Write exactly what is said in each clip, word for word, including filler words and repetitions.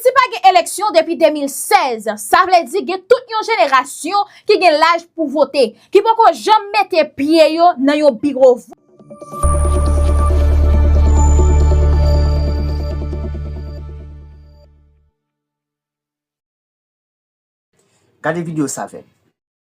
Ayiti pa gen eleksyon depi de mil sèz, sa vle di gen tout yon jenerasyon ki gen laj pou vote, ki poko janm mete pye yo nan yon biwo vòt. Gade videyo sa avè m.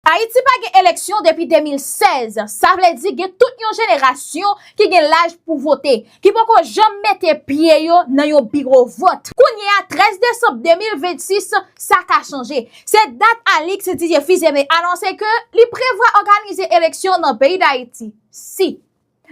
Ayiti pa gen eleksyon depi de mil sèz, sa vle di gen tout yon jenerasyon ki gen laj pou vote, ki poko janm mete pye yo nan yon biwo vòt. Kounye a, trèz desanm de mil vennsis, sa ka chanje. Se dat Alix Didier Fils-Aimé anonse ke li prevwa òganize eleksyon nan peyi Dayiti. Si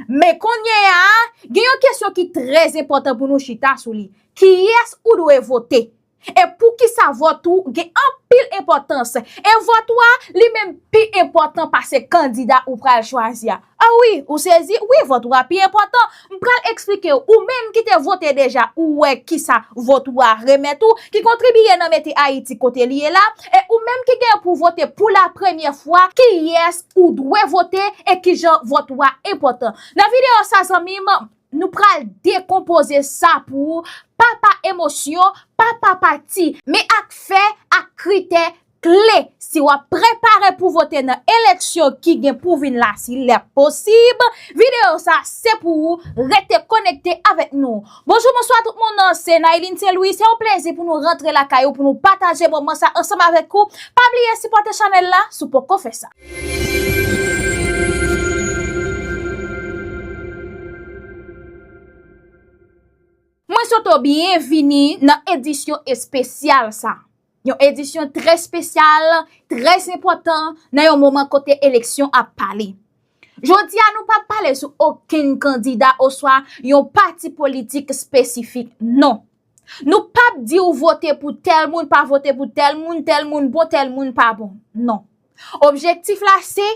Men kounye a, gen yon kesyon ki trè enpòtan pou nou chita sou li. Kiyès ou dwe vote? E poukisa vòt ou gen anpil enpòtans? E vòt ou a, li menm pi enpòtan pase kandida ou pral chwazi a. A wi, ou sezi? Wi, vòt ou a pi enpòtan. M pral eksplike w. Ou menm ki te vote deja, ou wè kisa vòt ou a remèt ou, ki kontribiye nan mete Ayiti kote li ye la. E ou menm ki gen pou vote pou la premyè fwa, kiyès ou dwe vote e kijan vòt ou a enpòtan. Nan videyo sa, zanmi m, nou pral dekonpoze sa pou ou, pa pa emosyon, pa pa pati, men ak fè, ak kritè kle. Si w ap prepare pou vote nan eleksyon ki gen pou vin la, si lè posib, videyo sa se pou ou. Rete konekte avèk nou. Bonjou, bonswa tout moun, se Nailine Saint Louis. Se yon plezi pou nou rantre lakay ou, pou nou pataje moman sa ansanm avèk ou. Pa bliye sipòte chanèl la si w poko fè sa. Mwen swete w byenvini nan edisyon espesyal sa. Yon edisyon trè espesyal, trè enpòtan nan yon moman kote eleksyon ap pale. Jodi a, nou p ap pale sou okenn kandida oswa yon pati politik espesifik, non. Nou p ap di w vote pou tèl moun, pa vote pou tèl moun, tèl moun bon, tèl moun pa bon. Non. Objektif la se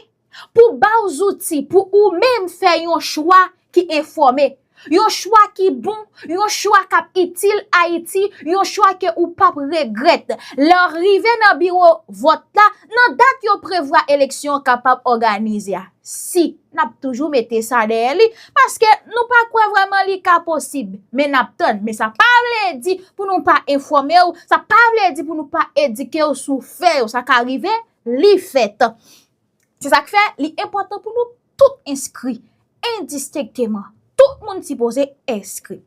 pou ba w zouti pou ou menm fè yon chwa ki enfòme, yon chwa ki bon, yon chwa k ap itil Ayiti, yon chwa ke ou p ap regrèt. Lè w rive nan biwo vòt la, nan dat yo prevwa eleksyon an kapab òganize a. Si, n ap toujou mete sa dèyè li, paske nou pa kwè vrèman li ka posib, men n ap tann. Men sa pa vle di pou nou pa enfòme w, sa pa vle di pou nou pa edike w sou fè yo, sa ka rive, li fèt. Se sa k fè li enpòtan pou nou tout enskri, endistenkteman. Tout moun sipoze enskri.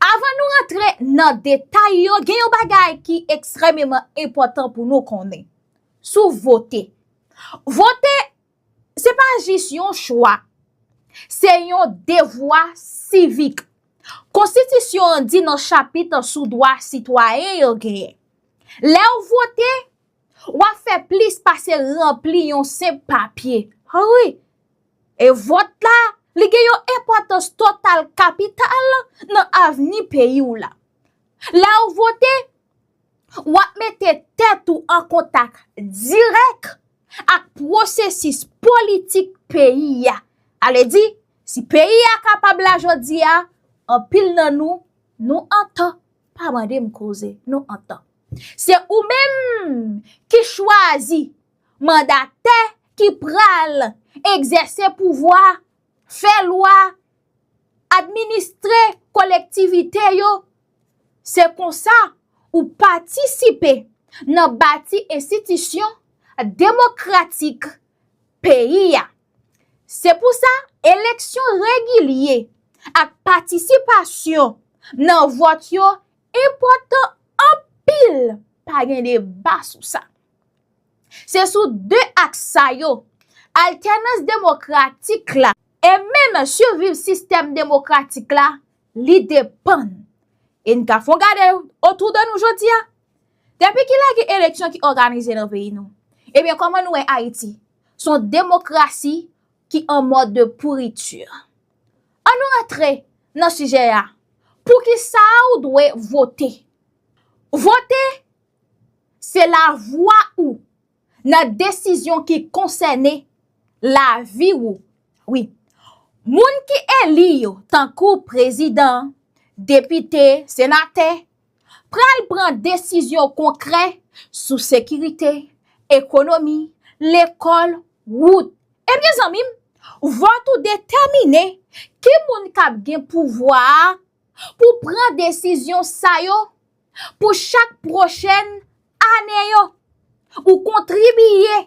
Avan nou rantre nan detay yo, gen yon bagay ki ekstrèmeman enpòtan pou nou konnen sou vote. Vote, se pa jis yon chwa, se yon devwa sivik. Konstitisyon an di nan chapit sou dwa sitwayen yo genyen. Lè w vote, w ap fè plis pase ranpli yon senp papye. Wi. E vòt la, li gen yon enpòtans total kapital nan avni peyi w la. Lè w vote, w ap mete tèt ou an kontak dirèk ak pwosesis politik peyi a. Ale di, si peyi a kapab la jodi a, anpil nan nou, nou antan. Pa mande m koze, nou antan. Se ou menm ki chwazi mandatè ki pral egzèse pouvwa, fè lwa, administre kolektivite yo. Se konsa ou patisipe nan bati enstitisyon demokratik peyi a. Se pou sa, eleksyon regilye ak patisipasyon nan vòt yo enpòtan anpil. Pa gen deba sou sa. Se sou de aks sa yo, altènans demokratik la e menm siviv sistèm demokratik la, li depann. E n ka fè yon gade otou de nou jodi a. Depi kilè gen eleksyon ki òganize nan peyi nou? Ebyen, kòman nou wè Ayiti? Se yon demokrasi ki an mòd de pouriti. Ann nou rantre nan sijè a. Poukisa ou dwe vote? Vote, se lavwa ou nan desizyon ki konsène lavi ou. Wi. Moun ki eli yo, tankou prezidan, depite, senatè, pral pran desizyon konkrè sou sekirite, ekonomi, lekòl, wout. Ebyen, zanmi m, vòt ou detèmine ki moun k ap gen pouvwa a pou pran desizyon sa yo pou chak pwochèn ane yo. Ou kontribiye.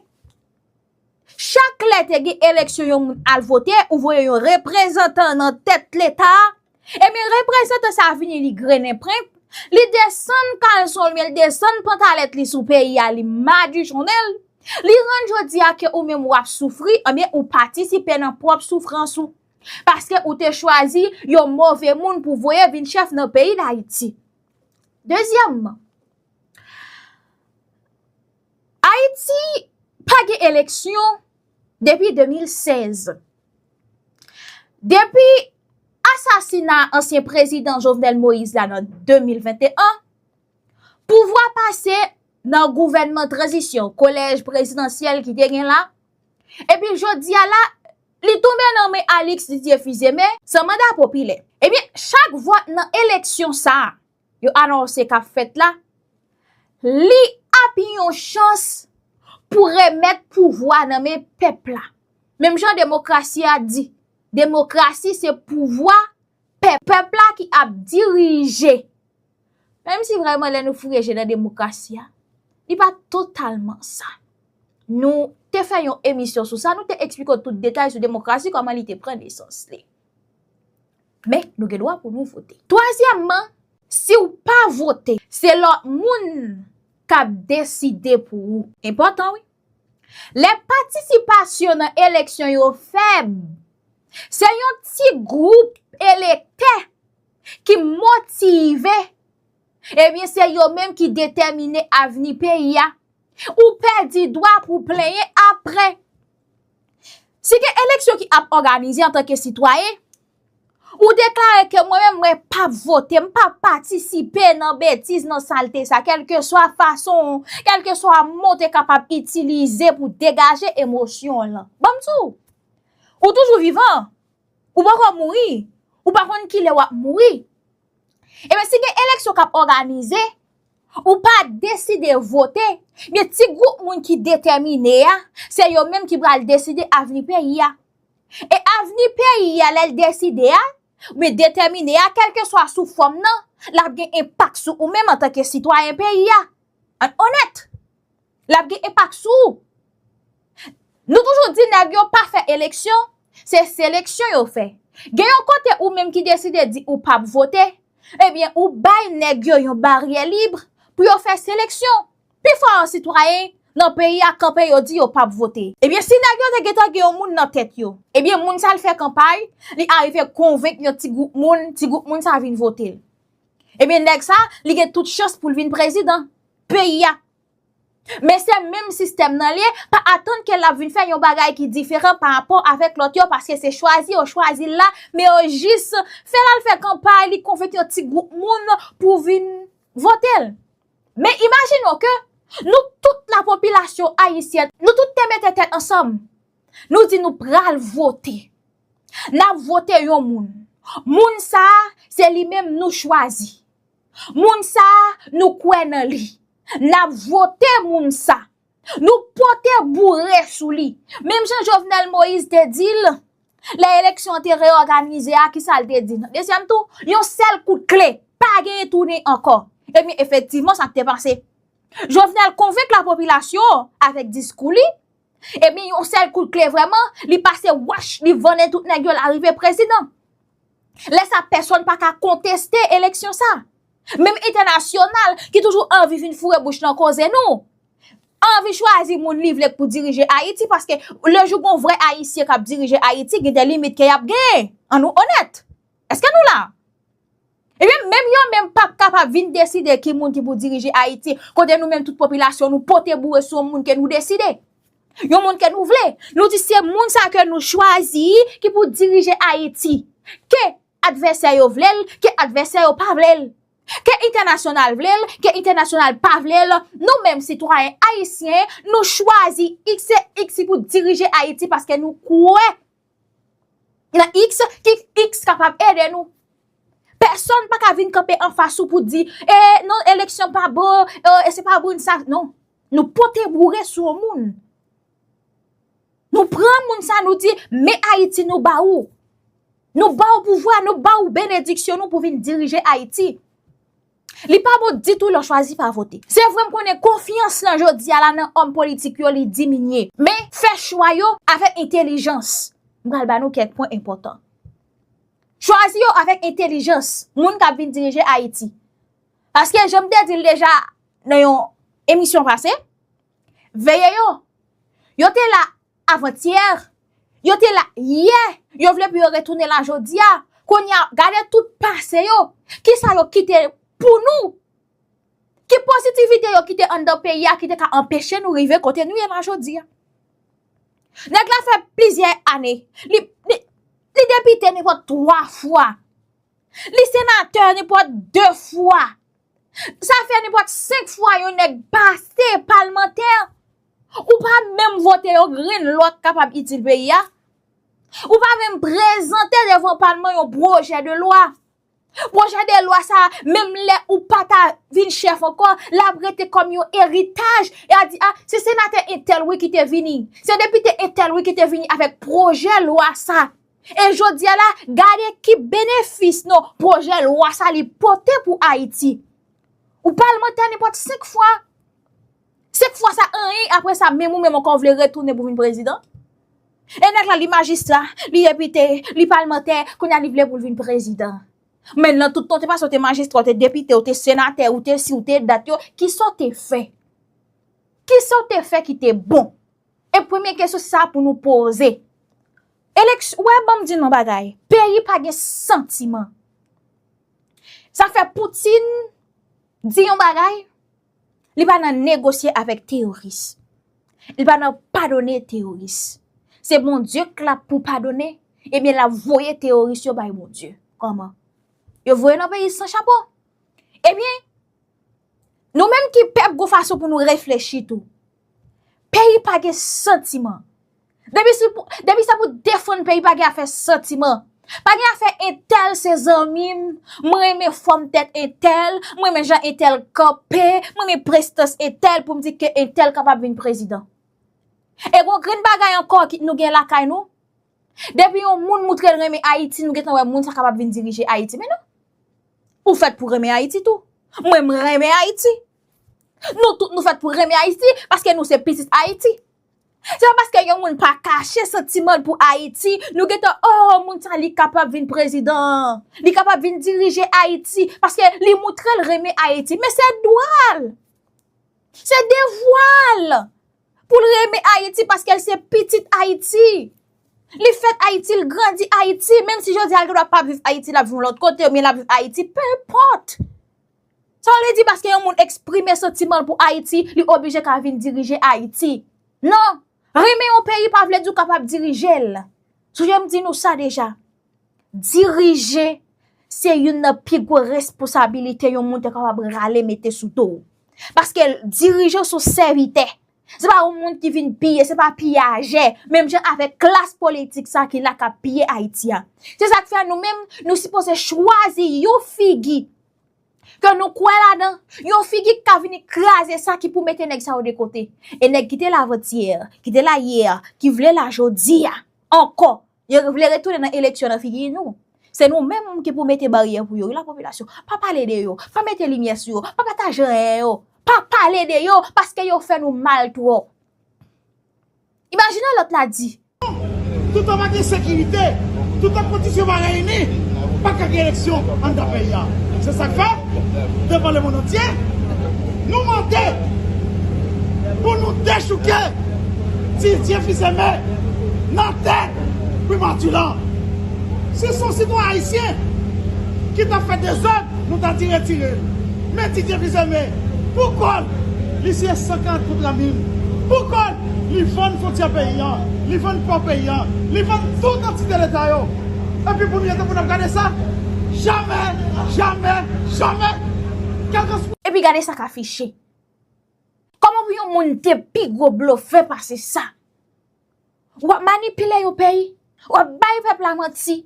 Chak lè te gen eleksyon, yon moun al vote, ou voye yon reprezantan nan tèt Leta a, ebyen, reprezantan sa a vini, li grennen prenk, li desann kalson l, men li desann pantalèt li sou peyi a, li madichonnen l, li rann jodi a ke ou menm w ap soufri, ebyen, ou patisipe nan pwòp soufrans ou. Paske ou te chwazi yon move moun pou voye vin chèf nan peyi Dayiti. Dezyèmman, Ayiti pa gen eleksyon depi de mil sèz. Depi asasina ansyen prezidan Jovenel Moïse la nan de mil venteyen, pouvwa pase nan gouvènman tranzisyon, kolèj prezidansyèl ki te gen la, epi jodi a la, li tonbe nan men Alix Didier Fils-Aimé, san manda popilè. Ebyen, chak vòt nan eleksyon sa a, yo anonse k ap fèt la, li ap yon chans pou remèt pouvwa nan men pèp la. Menm jan demokrasi a di, demokrasi se pouvwa pèp, pèp la ki ap dirije. Menm si vrèman lè nou fouye je nan demokrasi a, li pa totalman sa. Nou te fè yon emisyon sou sa, nou te eksplike w tout detay sou demokrasi, kòman li te pran nesans li. Men, nou gen dwa pou nou vote. Twazyèmman, si w pa vote, se lòt moun k ap deside pou ou. Enpòtan, wi. Lè patisipasyon nan eleksyon yo fèb, se yon ti gwoup elektè ki motive, ebyen, se yo menm ki detèmine avni peyi a. Ou pèdi dwa pou w plenyen apre. Si gen eleksyon ki ap òganize antanke sitwayen, ou deklare ke mwen menm, mwen p ap vote, m p ap patisipe nan betiz, nan salte sa, kèlkeswa fason, kèlkeswa mo w te kapab itilize pou degaje emosyon w lan. Ban m di w, ou toujou vivan, ou poko mouri, ou pa konn kilè w ap mouri. Ebyen, si gen eleksyon k ap òganize, ou pa deside vote, men ti gwoup moun ki detèmine a, se yo menm ki pral deside avni peyi a. E avni peyi a, lè l deside a, men detèmine a, kèlkeswa sou fòm nan, l ap gen enpak sou ou menm antanke sitwayen peyi a. Ann onèt, l ap gen enpak sou ou. Nou toujou di nèg yo pa fè eleksyon, se seleksyon yo fè. Gen yon kote ou menm ki deside di ou p ap vote, ebyen, ou bay nèg yo yon baryè lib pou yo fè seleksyon. Pifò sitwayen nan peyi a kanpe, yo di yo p ap vote. Ebyen, si nèg yo te gentan gen yon moun nan tèt yo, ebyen, moun sa l fè kanpay, li arive konvenk yon ti gwoup moun, ti gwoup moun sa vin vote l. Ebyen, nèg sa, li gen tout chans pou l vin prezidan peyi a. Men se menm sistèm nan l ye, pa atann ke l ap vin fè yon bagay ki diferan pa rapò avèk lòt yo, paske se chwazi yo chwazi l la, men yo jis fè l al fè kanpay, li konvenk yon ti gwoup moun pou vin vote l. Men imajine w ke nou tout, lapopilasyon ayisyèn, nou tout te mete tèt ansanm. Nou di nou pral vote. N ap vote yon moun. Moun sa a, se li menm nou chwazi. Moun sa a, nou kwè nan li. N ap vote moun sa. Nou pote boure sou li. Menm jan Jovenel Moïse te di l, lè eleksyon an te reyòganize a, kisa l te di? Nan dezyèm tou, yon sèl kout kle, pa genyen tounen ankò. Ebyen, efektivman, sa k te pase. Jovenel konvenk lapopilasyon avèk diskou li, ebyen, yon sèl kout kle vrèman, li pase wach, li vannen tout nèg yo, l arive prezidan. Lè sa, pèsonn pa ka konteste eleksyon sa. Menm entènasyonal ki toujou anvi vin foure bouch nan koze nou, anvi chwazi moun li vle pou dirije Ayiti, paske le jou gon vrè Ayisyen k ap dirije Ayiti, gen de limit ke y ap genyen. Ann nou onèt. Èske nou la? Ebyen, menm yo menm p ap kapab vin deside ki moun ki pou dirije Ayiti, kote nou menm tout popilasyon nou pote boure sou yon moun ke nou deside. Yon moun ke nou vle. Nou di se moun sa ke nou chwazi ki pou dirije Ayiti. Ke advèsè yo vle l, ke advèsè yo pa vle l. Ke entènasyonal vle l, ke entènasyonal pa vle l, nou menm sitwayen ayisyen, nou chwazi X e X pou dirije Ayiti paske nou kwè nan X, X, X kapab ede nou. Pèsonn pa ka vin kanpe anfas ou pou di, e non, eleksyon pa bon, e, e se pa bon sa. Non. Nou pote boure sou yon moun. Nou pran moun sa, nou di, men Ayiti nou ba ou. Nou ba ou pouvwa, nou ba ou benediksyon nou pou vin dirije Ayiti. Li pa bon ditou lè w chwazi pa vote. Se vre m konnen konfyans lan jodi a la nan òm politik yo li diminye. Men fè chwa yo avèk entèlijans. M pral ba nou kèk pwen enpòtan. Chwazi yo avèk entèlijans, moun k ap vin dirije Ayiti. Paske jan m te di l deja nan yon emisyon pase, veye yo. Yo te la avantyè, yo te la yè, yo vle pou yo retounen la jodi a. Kounye a, gade tout pase yo. Kisa yo kite pou nou? Ki pozitivite yo kite anndan peyi a ki te ka anpeche nou rive kote nou ye la jodi a? Nèg la fè plizyè ane. Li, li, li depite nenpòt twa fwa. Li senatè nenpòt de fwa. Sa fè nenpòt senk fwa yon nèg pase palmantè. Ou pa menm vote yon grenn lwa k kapab itil peyi a. Ou pa menm prezante devan palman yon pwojè de lwa. Pwojè de lwa sa, menm lè ou pa ta vin chèf ankò, l ap rete kòm yon eritaj. E a di, a, se senatè entèl wi ki te vini. Se depite entèl wi ki te vini avèk pwojè lwa sa. E jodi a la, gade ki benefis non pwojè lwa sa li pote pou Ayiti. Ou palmantè nenpòt senk fwa. Senk fwa sa anyen, apre sa, menm ou menm ankò w vle retounen pou vin prezidan? E nèg la, li majistra, li depite, li palmantè, kounye a li vle pou l vin prezidan. Men nan tout tan w te pase, w te majistra, w te depite, w te senatè, w te si, w te dat yo, kisa w te fè? Kisa w te fè ki te bon? E premye kesyon se sa pou nou poze. Eleksyon, w wè, ban m di nou yon bagay. Peyi pa gen santiman. Sa fè Poutine di yon bagay, li pa nan negosye avèk teyoris. Li pa nan padone teyoris. Se Bondye k la pou padone, ebyen l ap voye teyoris yo bay Bondye. Kòman? Yo voye nan peyi san chapo. Ebyen, nou menm ki pèp, gon fason pou nou reflechi tou. Peyi pa gen santiman. Depi se pou, depi se pou defann peyi, pa gen afè santiman. Pa gen afè entèl se zanmi m, mwen renmen fòm tèt entèl, mwen renmen jan entèl kanpe, mwen renmen prestans entèl pou m di ke entèl kapab vin prezidan. E gon grenn bagay ankò ki nou gen lakay nou. Depi yon moun moutre l renmen Ayiti, nou gentan wè moun sa kapab vin dirije Ayiti. Men non. Ou fèt pou renmen Ayiti tou. Mwen, m renmen Ayiti. Nou tout, nou fèt pou renmen Ayiti, paske nou se pitit Ayiti. Se pa paske yon moun pa kache santiman l pou Ayiti, nou gentan, oh, moun sa li kapab vin prezidan, li kapab vin dirije Ayiti, paske li moutre l renmen Ayiti. Men se dwa l. Se devwa l pou l renmen Ayiti, paske l se pitit Ayiti. Li fèt Ayiti, l grandi Ayiti, menm si jodi a l gendwa p ap viv Ayiti, l ap viv yon lòt kote, oubyen l ap viv Ayiti, pe enpòt. Sa vle di paske yon moun eksprime santiman l pou Ayiti, li oblije ka vin dirije Ayiti? Non! Renmen yon peyi pa vle di w kapab dirije l. Sonje m di nou sa deja. Dirije se youn nan pi gwo responsabilite yon moun te kapab rale mete sou do w. Paske dirije se yon sèvitè. Se pa yon moun ki vin piye, se pa piyajè. Menm jan avèk klas politik sa ki la k ap piye Ayiti a. Se sa k fè nou menm, nou sipoze chwazi yon figi ke nou kwè ladan, yon figi k ka vini kraze sa ki pou mete nèg sa yo de kote. E nèg ki te la avantyè, ki te la yè, ki vle la jodi a, ankò, yo vle retounen nan eleksyon nan figi nou. Se nou menm ki pou mete baryè pou yo, wi, lapopilasyon. Pa pale de yo, pa mete limyè sou yo, pa pataje anyen yo, pa pale de yo, paske yo fè nou mal twòp. Imajine lòt la di, toutan pa gen sekirite, toutan kondisyon pa reyini, pa ka gen eleksyon anndan peyi a. Se sa k fè, devan lemonn antye, nou mande pou nou dechouke Didier Fils-Aimé nan tèt primati lan. Si se yon sitwayen ayisyen ki t ap fè dezòd, nou ta di retire l. Men Didier Fils-Aimé, pou kò l, li siyen san karant kont Ramin. Pou kò l, li vann fwontyè peyi an, li vann pò peyi an, li vann tout antite leta yo. Epi pou nou ye tankou n ap gade sa, jamè, jamè, jamè, kèlkanswa. Epi gade sa k afiche. Kòman pou yon moun te pi gwo blofè pase sa? W ap manipile yon peyi, w ap bay pèp la manti,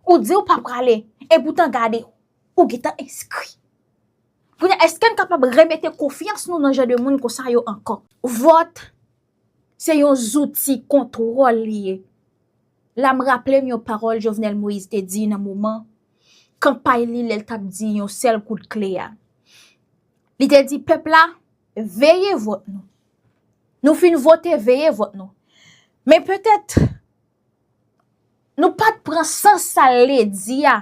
ou di w pa prale, e poutan gade, ou gentan enskri. Kounye a, èske n kapab remete konfyans nou nan jan de moun konsa yo ankò? Vòt se yon zouti kontwòl li ye. La m raple m yon pawòl Jovenel Moïse te di nan moman kanpay li lè l t ap di yon sèl kout kle a. Li te di pèp la, veye vòt nou. Nou fin vote, veye vòt nou. Men petèt, nou pa t pran sans sa l vle di a.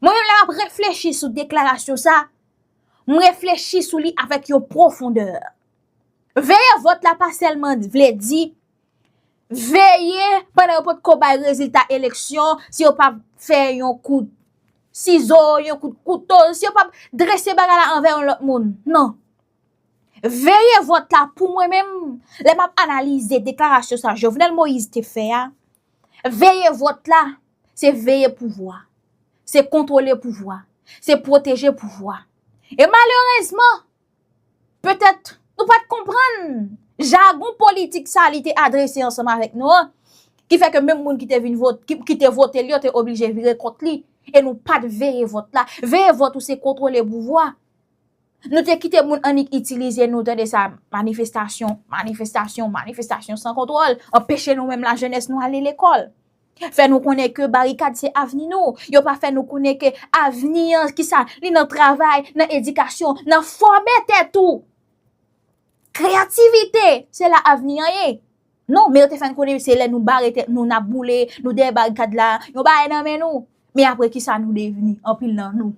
Mwen menm, lè m ap reflechi sou deklarasyon sa, m reflechi sou li avèk yon pwofondè. Veye vòt la pa sèlman vle di veye pandan yo potko bay rezilta eleksyon, si yo p ap fè yon kout sizo, yon kout kouto, si yo p ap drese bagay la anvè yon lòt moun. Non. Veye vòt la pou mwen menm, lè m ap analize deklarasyon sa Jovenel Moïse te fè a, veye vòt la, se veye pouvwa, se kontwole pouvwa, se pwoteje pouvwa. E malerezman, petèt, nou pa t konprann jagon politik sa li te adrese ansanm avèk nou an, ki fè ke menm moun ki te vin vote, ki, ki te vote l yo te oblije vire kont li, e nou pa t veye vòt la. Veye vòt ou se kontwole pouvwa. Nou te kite moun annik itilize nou, tande sa, manifestasyon, manifestasyon, manifestasyon san kontwòl, anpeche nou menm lajenès nou ale lekòl. Fè nou konnen ke barikad se avni nou. Yo pa fè nou konnen ke avni an, kisa, li nan travay, nan edikasyon, nan fòme tèt ou. Kreyativite, se la avni an ye. Non, men yo te fè n konnen se lè nou bare tèt nou, n ap boule, nou dèyè barikad la, yon bagay nan men nou. Men apre, kisa nou devni, anpil nan nou?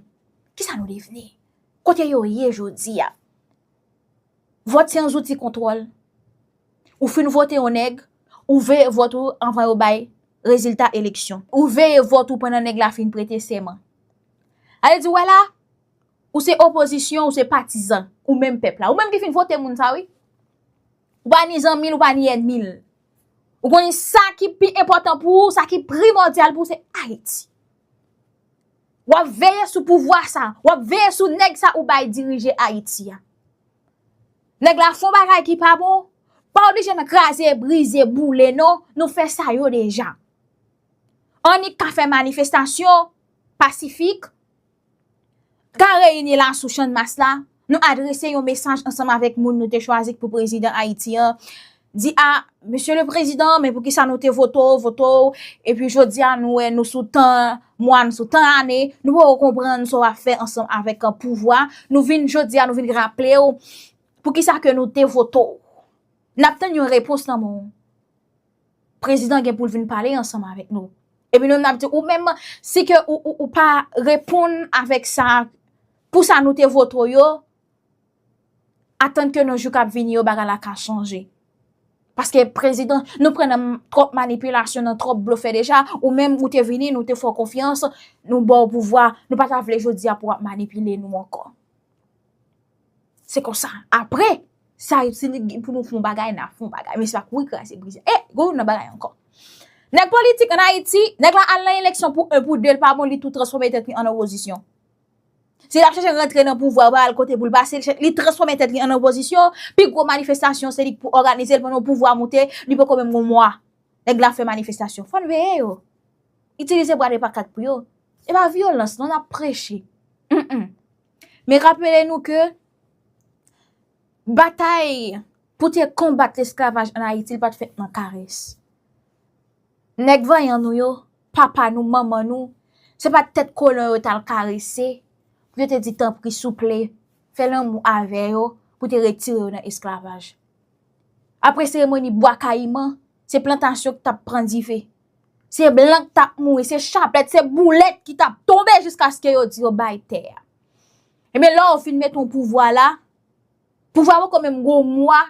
Kisa nou devni? Kote yo ye jodi a? Vòt se yon zouti kontwòl. Ou fin vote yon nèg, ou veye vòt ou anvan yo bay rezilta eleksyon. Ou veye vòt ou pandan nèg la fin prete sèman. Ale di, wè la, ou se opozisyon, ou se patizan, ou menm pèp la. Ou menm ki fin vote moun sa, wi. Ou pa ni zanmi l, ou pa ni ènmi l. Ou konnen sa ki pi enpòtan pou ou, sa ki primòdyal pou ou, se Ayiti. W ap veye sou pouvwa sa, w ap veye sou nèg sa ou bay dirije Ayiti a. Nèg la fè yon bagay ki pa bon, pa oblije nan kraze, brize, boule, non, nou fè sa yo deja. Annik ka fè manifestasyon pasifik, ka reyini la sou Channmas la, nou adrese yon mesaj ansanm avèk moun nou te chwazi pou prezidan Ayiti an, di a mesye le prezidan, men poukisa nou te vote w, vote w, epi jodi a nou wè nou sou tan mwa, nou sou tan ane, nou poko konprann sa w ap fè ansanm avèk pouvwa, nou vin jodi a, nou vin raple w poukisa ke nou te vote w. N ap tann yon repons nan men w. Prezidan gen pou l vin pale ansanm avèk nou. Epi nou menm n ap di, ou menm, si ke ou, ou, ou pa reponn avèk sa, pou sa nou te vote w yo, atann ke nan jou k ap vini yo, bagay la ka chanje. Paske prezidan, nou pran nan twòp manipilasyon, nan twòp blofè deja, ou menm ou te vini, nou te fè w konfyans, nou ba w pouvwa, nou pa ta vle jodi a pou w ap manipile nou ankò. Se konsa. Apre, sa, si li gen pou nou fè yon bagay, n a fè yon bagay. Men se pa kouri kraze brize. E, gen yon nan bagay ankò. Nèg politik ann Ayiti, nèg la al nan eleksyon pou en, pou de, l pa bon, li tou transfòme tèt li an opozisyon. Si l ap chèche rantre nan pouvwa, pa al kote pou l pase, li chè-, li transfòme tèt li an opozisyon, pi gwo manifestasyon, se li k pou òganize l pandan pouvwa moute, li poko menm gon mwa. Nèg la fè manifestasyon. Fò n veye yo. Itilize bwa de pankart pou yo. E pa vyolans, non, n ap preche. Mm, mm. Men rapele nou ke batay pou te konbat lesklavaj ann Ayiti, li pa t fèt nan karès. Nèg vanyan nou yo, papa nou, manman nou, se pa t tèt kolon yo t al karese, pou yo te di, tanpri, souple, fè lanmou avè yo, pou te retire yo nan esklavaj. Apre seremoni Bwa Kayiman, se plantasyon ki t ap pran dife. Se blan ki t ap mouri, se chaplèt, se boulèt ki t ap tonbe jiskaske yo di yo bay tè a. Ebyen, lè w fin mete yon pouvwa la, pouvwa poko menm gon mwa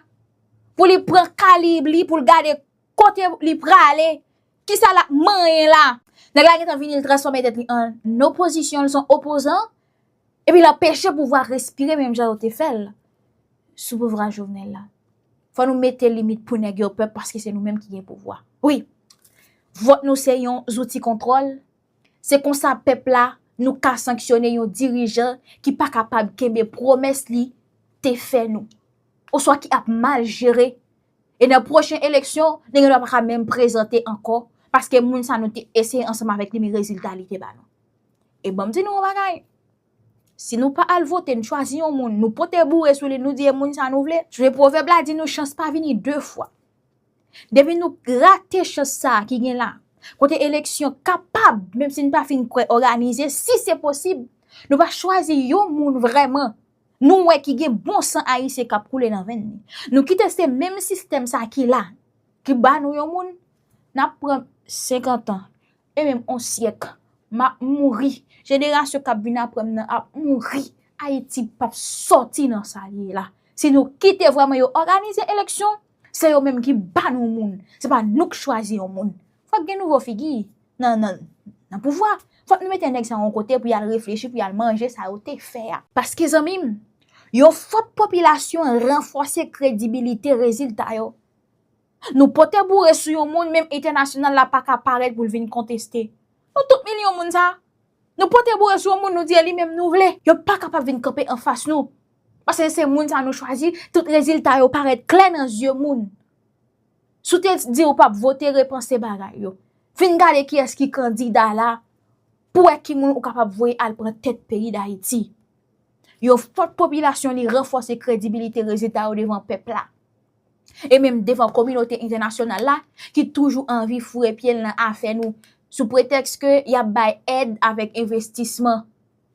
pou li pran kalib li, pou l gade kote li prale, kisa l ap manyen la. Nèg la gentan vini, l transfòme tèt li an opozisyon, l se yon opozan, epi l anpeche pouvwa respire menm jan yo te fè l sou pouvwa Jovenel la. Fò nou mete limit pou nèg yo pè, paske se nou menm ki gen pouvwa. Wi, vòt nou se yon zouti kontwòl. Se konsa pèp la, nou ka sanksyone yon dirijan ki pa kapab kenbe pwomès li te fè nou, oswa ki ap mal jere. E nan pwochen eleksyon, li gendwa pa ka menm prezante ankò, paske moun sa nou te eseye ansanm avèk li, men rezilta li te ba nou. E ban m di nou yon bagay. Si nou pa al vote, n chwazi yon moun, nou pote boure sou li, nou di e moun sa nou vle. Sonje pwovèb la di nou chans pa vini de fwa. Depi nou rate chans sa a ki gen la, kote eleksyon kapab, menm si n pa fin kwè òganize, si se posib, nou pa chwazi yon moun vrèman, Nou wè ki gen bon san ayisyen k ap koule nan venn li. Nou kite se menm sistèm sa ki la, ki ba nou yon moun, n ap pran senkant an, e menm on syèk, m ap mouri. Jenerasyon k ap vin apre m nan ap mouri. Ayiti p ap sòti nan sa l ye la. Si nou kite vrèman yo òganize eleksyon, se yo menm ki ba nou moun. Se pa nou k chwazi yon moun. Fòk gen nouvo figi nan, nan, nan pouvwa. Fòk nou mete nèg sa yon kote pou y al reflechi, pou y al manje sa yo te fè a. Paske, zanmi m, yon fòt popilasyon ranfòse kredibilite rezilta yo. Nou pote boure sou yon moun, menm entènasyonal la pa ka parèt pou l vin konteste. Nou tout milyon moun sa, nou pote boure sou yon moun, nou di e li menm nou vle. Yo pa kapab vin kanpe anfas nou. Paske se moun sa nou chwazi, tout rezilta yo parèt klè nan zye moun. Si w te di w p ap vote, repanse bagay yo. Vin gade kiyès ki kandida la, pou wè ki moun ou kapab voye al pran tèt peyi Dayiti. Yon fòt popilasyon li ranfòse kredibilite rezilta yo devan pèp la. E menm devan kominote entènasyonal la, ki toujou anvi foure pye l nan afè nou, sou pretèks ke y ap bay èd avèk envestisman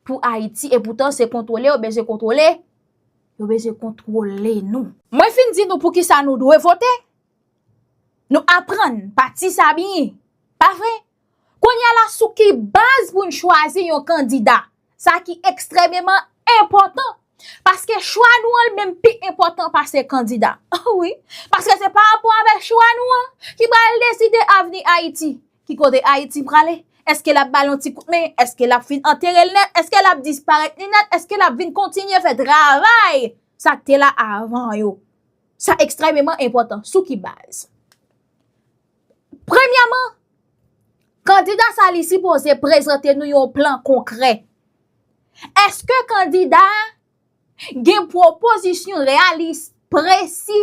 pou Ayiti, e poutan se kontwole yo bezwen kontwole, yo bezwen kontwole nou. Mwen fin di nou poukisa nou dwe vote, nou aprann pati sa byen, pa vre? Kounye a la, sou ki baz pou n chwazi yon kandida? Sa ki ekstrèmeman enpòtan. Paske chwa nou an li menm pi enpòtan pase kandida. Wi, paske se pa rapò avèk chwa nou an ki pral deside avni Ayiti. Ki kote Ayiti prale? Èske l ap ba l yon ti kout men? Èske l ap fin antere l nèt? Èske l ap disparèt li nèt? Èske l ap vin kontinye fè travay sa k te la avan yo? Sa ekstrèmeman enpòtan. Sou ki baz? Premyèman, kandida sa li sipoze prezante nou yon plan konkrè. Èske kandida a gen pwopozisyon reyalis, presi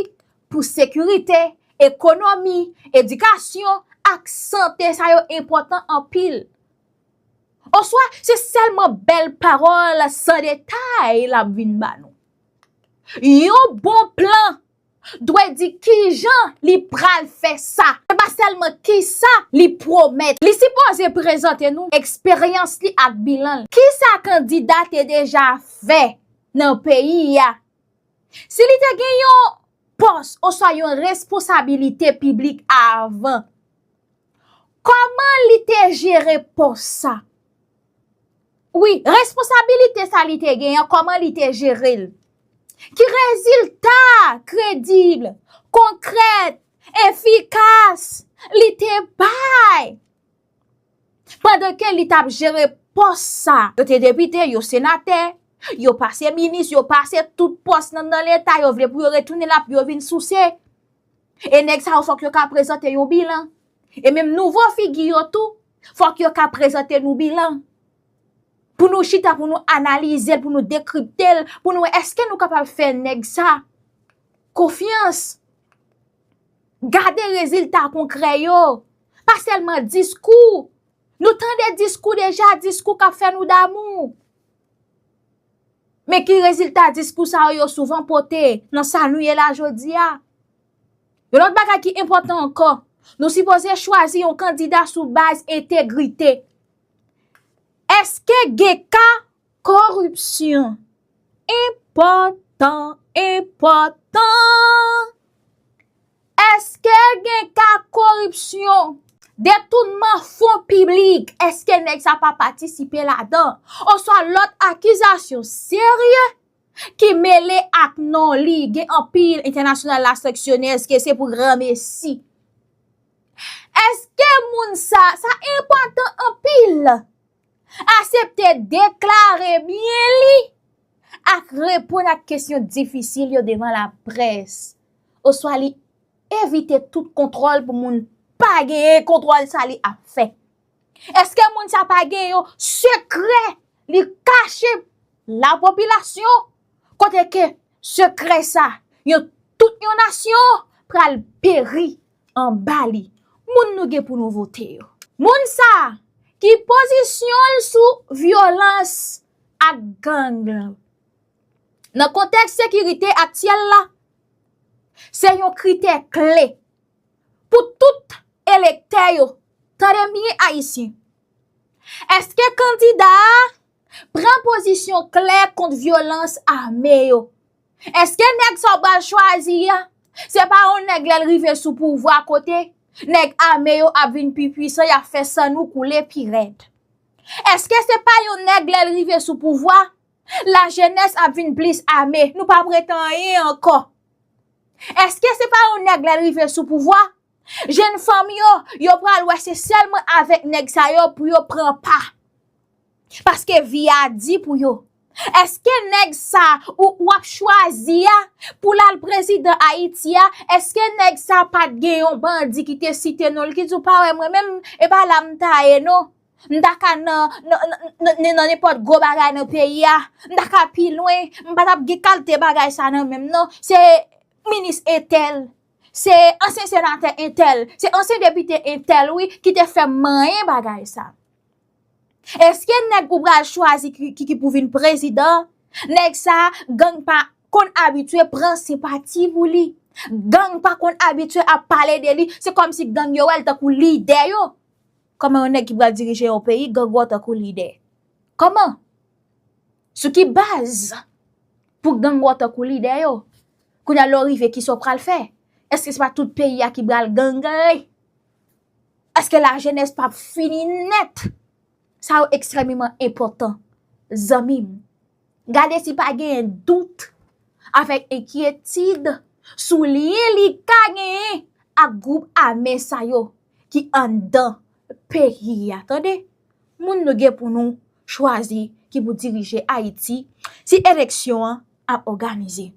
pou sekirite, ekonomi, edikasyon ak sante? Sa yo enpòtan anpil. Oswa se sèlman bèl pawòl san detay l ap vin ba nou? Yon bon plan dwe di kijan li pral fè sa. Se pa sèlman kisa li pwomèt. Li sipoze prezante nou eksperyans li ak bilan l. Kisa kandida te deja fè nan peyi a? Si li te gen yon pòs oswa yon responsabilite piblik avan, kòman li te jere pòs sa? Wi, responsabilite sa li te gen an, kòman li te jere l? Ki rezilta kredib, konkrèt, efikas li te bay pandan ke li t ap jere pòs sa? Yo te depite, yo senatè, yo pase minis, yo pase tout pòs nan, nan Leta, yo vle pou yo retounen la pou yo vin souse. E nèg sa yo fòk yo ka prezante yon bilan. E menm nouvo figi yo tou, fòk yo ka prezante nou bilan. Pou nou chita, pou nou analize l, pou nou dekripte l, pou nou wè èske nou kapab fè nèg sa konfyans. Gade rezilta konkrè yo. Pa sèlman diskou. Nou tande diskou deja, diskou k ap fè nou damou. Men ki rezilta diskou sa yo, yo souvan pote nan sa nou ye la jodi a? Yon lòt bagay ki enpòtan ankò, nou sipoze chwazi yon kandida sou baz entegrite. Èske gen ka koripsyon? Enpòtan, enpòtan. Èske gen ka koripsyon, detounman fon piblik? Èske nèg sa pa patisipe ladan? Oswa lòt akizasyon serye ki mele ak non li? Gen anpil entènasyonal la sanksyone, èske se pou granmesi? Èske moun sa, sa enpòtan anpil, aksepte deklare byen li ak reponn ak kesyon difisil yo devan laprès, oswa li evite tout kontwòl pou moun pa genyen kontwòl sa li ap fè? Èske moun sa pa gen yon sekrè li kache lapopilasyon, kote ke sekrè sa, yon, tout yon nasyon pral peri anba li? Moun nou gen pou nou vote yo. Moun sa ki pozisyon l sou vyolans ak gang nan kontèks sekirite aktyèl la, se yon kritè kle pou tout elektè yo. Tande m byen, Ayisyen. Èske kandida a Pran pozisyon klè kont vyolans ame yo. Èske nèg sa w pral chwazi a, se pa yon nèg lè l rive sou pouvwa kote nèg ame yo ap vin pi pwisan, y ap fè san nou koule pi rèd? Èske se pa yon nèg lè l rive sou pouvwa, lajenès ap vin plis ame, nou p ap ret anyen ankò? Èske se pa yon nèg lè l rive sou pouvwa, jenn fanm yo, yo pral wè se sèlman avèk nèg sa yo pou yo pran pa? Paske vi a di pou yo. Èske nèg sa ou w ap chwazi a pou l al prezidan Ayiti a, èske nèg sa pa t gen yon bandi ki te site non l, ki di w pa wè mwen menm, e pa la m ta ye non? M ta ka nan, nan, nan, nan, nan nenpòt gwo bagay nan peyi a. M ta ka pi lwen. M pa t ap gen kalte bagay sa nan men m non. Se minis entèl. Se ansyen senatè entèl. Se ansyen depite entèl, wi, ki te fè m manyen bagay sa. Èske nèg ou pral chwazi ki, ki, ki pou vin prezidan, nèg sa, gang pa konn abitye pran senpati pou li. Gang pa konn abitye ap pale de li. Se kòmsi gang yo wè l tankou lidè yo. Kòman yon nèg ki pral dirije yon peyi, gang wè w tankou lidè? Kòman? Sou ki baz pou gang wè w tankou lidè yo? Kounye a lè w rive, kisa w pral fè? Èske se pa tout peyi a ki pral gang? Èske lajenès p ap fini nèt? Sa yo ekstrèmeman enpòtan, zanmi m. Gade si pa genyen dout avèk enkyetid sou lyen li ka genyen ak gwoup ame sa yo ki anndan peyi a. Tande, moun nou gen pou nou chwazi ki pou dirije Ayiti si eleksyon an ap òganize.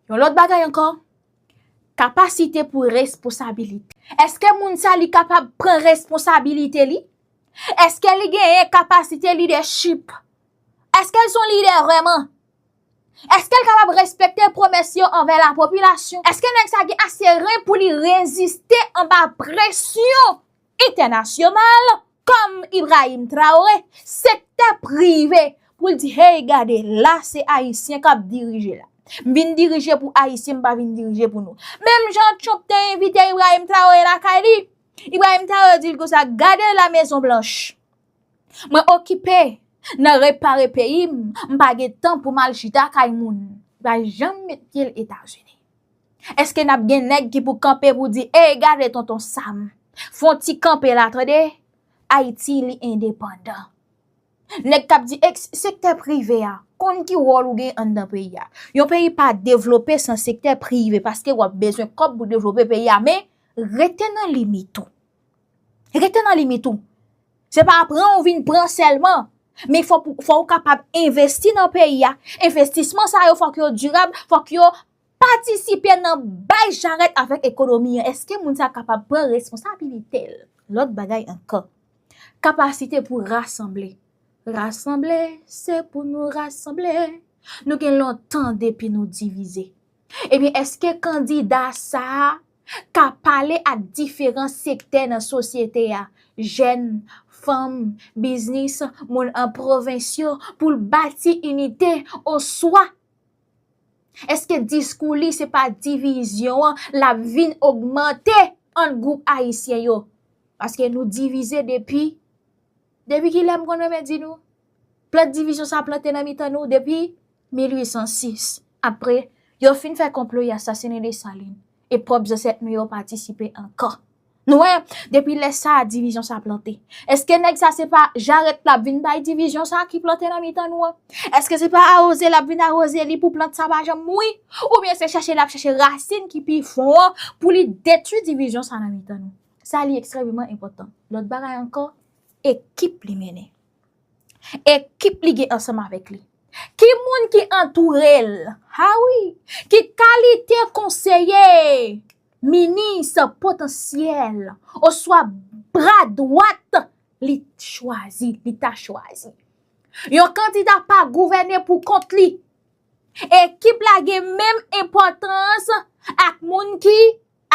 Yon lòt bagay ankò, kapasite pou responsabilite. Èske moun sa li kapab pran responsabilite li? Èske li genyen kapasite lidèchip? Èske l se yon lidè vrèman? Èske l kapab respekte pwomès yo anvè lapopilasyon? Èske nèg sa gen ase ren pou li reziste anba presyon entènasyonal kòm Ibrahim Traoré, sektè prive, pou l di, hey, gade, la se Ayisyen k ap dirije la. M vin dirije pou Ayisyen, m pa vin dirije pou nou. Menm jan Trump te envite Ibrahim Traoré lakay li, Ibrahim Traoré di l konsa, gade la Mezon Blanch. Mwen okipe nan repare peyi m, m pa gen tan pou m al chita kay moun. Li pa janm met pye l Etazini. Èske n ap gen nèg ki pou kanpe pou di, ey, gade tonton Sam, fè yon ti kanpe la, tande, Ayiti, li endepandan. Nèg k ap di, ek, sektè prive a, konn ki wòl ou gen anndan peyi a. Yon peyi pa devlope san sektè prive, paske w ap bezwen kòb pou devlope peyi a, men rete nan limit ou. Rete nan limit ou. Se pa pran ou vin pran sèlman. Men fò, fò ou kapab envesti nan peyi a. Envestisman sa yo, fòk yo dirab, fòk yo patisipe nan bay jarèt avèk ekonomi an. Èske moun sa kapab pran responsabilite l? Lòt bagay ankò. Kapasite pou rasanble. Rasanble, se pou nou rasanble. Nou gen lontan depi nou divize. Ebyen, èske kandida sa a ka pale ak diferan sektè nan sosyete a, jèn, fanm, biznis, moun an pwovens yo, pou l bati inite, oswa èske diskou li se pa divizyon an l ap vin ogmante ant gwoup ayisyen yo? Paske nou divize depi, depi kilè m konn renmen di nou? Plant divizyon sa plante nan mitan nou depi mil uit san sis. Apre, yo fin fè konplo, y asasinen Desalin. E pwòp zansèt nou yo patisipe ankò. Nou wè, depi lè sa a, divizyon sa plante. Èske nèg sa se pa jarèt l ap vin bay divizyon sa ki plante nan mitan nou an? Èske se pa awoze l ap vin awoze li pou plant sa pa janm mouri? Oubyen se chèche l ap chèche rasin ki pi fon an pou li detwi divizyon sa nan mitan nou? Sa li ekstrèmeman enpòtan. Lòt bagay ankò, ekip li mennen. Ekip li gen ansanm avèk li. Ki moun ki antoure l? Ha wi! Ki kalite konseye, minis potansyèl, oswa bra dwat li chwazi, li ta chwazi? Yon kandida pa gouvène pou kont li. Ekip la gen menm enpòtans ak moun ki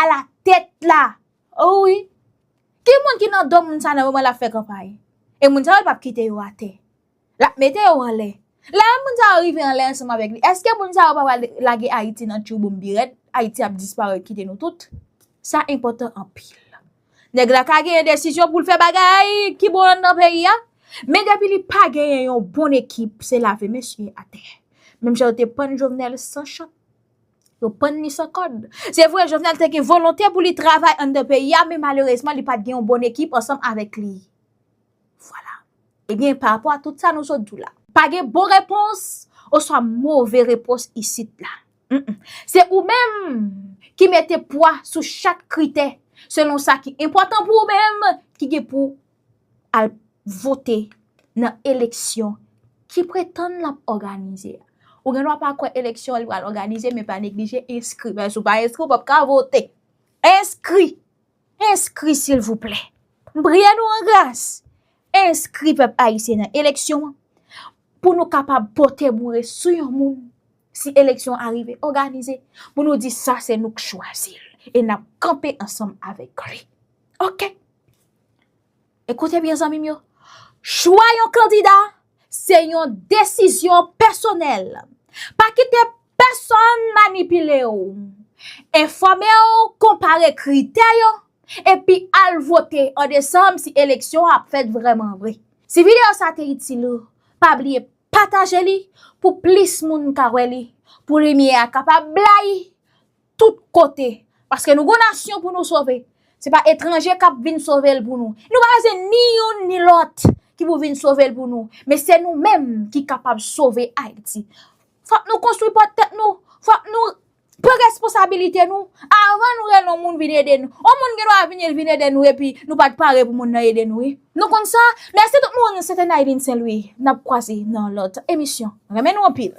alatèt la. O wi. Ki moun ki nan do moun sa nan moman l ap fè kanpay? E moun sa yo, l p ap kite yo atè. L ap mete yo anlè. Lè moun sa yo rive anlè ansanm avèk li, èske moun sa yo pa pral lage Ayiti nan tchouboum pi rèd? Ayiti ap disparèt kite nou tout. Sa enpòtan anpil. Nèg la ka genyen desizyon pou l fè bagay ki bon anndan peyi a, Men depi li pa genyen yon bon ekip, se lave mesye atè. Menm jan yo te pann Jovenel san chant, yo pann li san kòd. Se vre, Jovenel te gen volonte pou li travay anndan peyi a, men malerezman, li pa t gen yon bon ekip ansanm avèk li. Vwala. Ebyen, pa rapò a tout sa nou sot di w la, pa gen bon repons oswa move repons isit la. Mm-mm. Se ou menm ki mete pwa sou chak kritè selon sa ki enpòtan pou ou menm ki gen pou al vote nan eleksyon ki pretann l ap òganize a. Ou gen dwa pa kwè eleksyon li pral òganize, men pa neglije enskri. Paske si w pa enskri, w p ap ka vote. Enskri! Enskri, silvouplè. M priye nou an gras. Enskri pèp ayisyen nan eleksyon an pou nou kapab pote boure sou yon moun si eleksyon an rive òganize, pou nou di sa se nou k chwazi l e n ap kanpe ansanm avèk li. Oke? Ekoute byen, zanmi m yo. Chwa yon kandida se yon desizyon pèsonèl. Pa kite pèsonn manipile w. Enfòme w, konpare kritè yo, epi al vote an desanm si eleksyon an ap fèt vrèman vre. Si videyo sa te itil ou, pa bliye pataje li pou plis moun ka wè li, pou limyè a kapab blayi tout kote. Paske nou gon nasyon pou nou sove. Se pa etranje k ap vin sove l pou nou. Nou pa bezwen ni youn ni lòt ki pou vin sove l pou nou. Men se nou menm ki kapab sove Ayiti. Fòk nou konstwi pòt tèt nou. Fòk nou pran responsabilite nou. Avan nou rele yon moun vin ede nou. Yon moun gen dwa vini, l vin ede nou, epi nou pa t pare pou moun nan ede nou, wi. Nou konn sa? Mèsi tout moun. Se te Nailine Saint Louis. N ap kwaze nan lòt emisyon. Renmen nou anpil.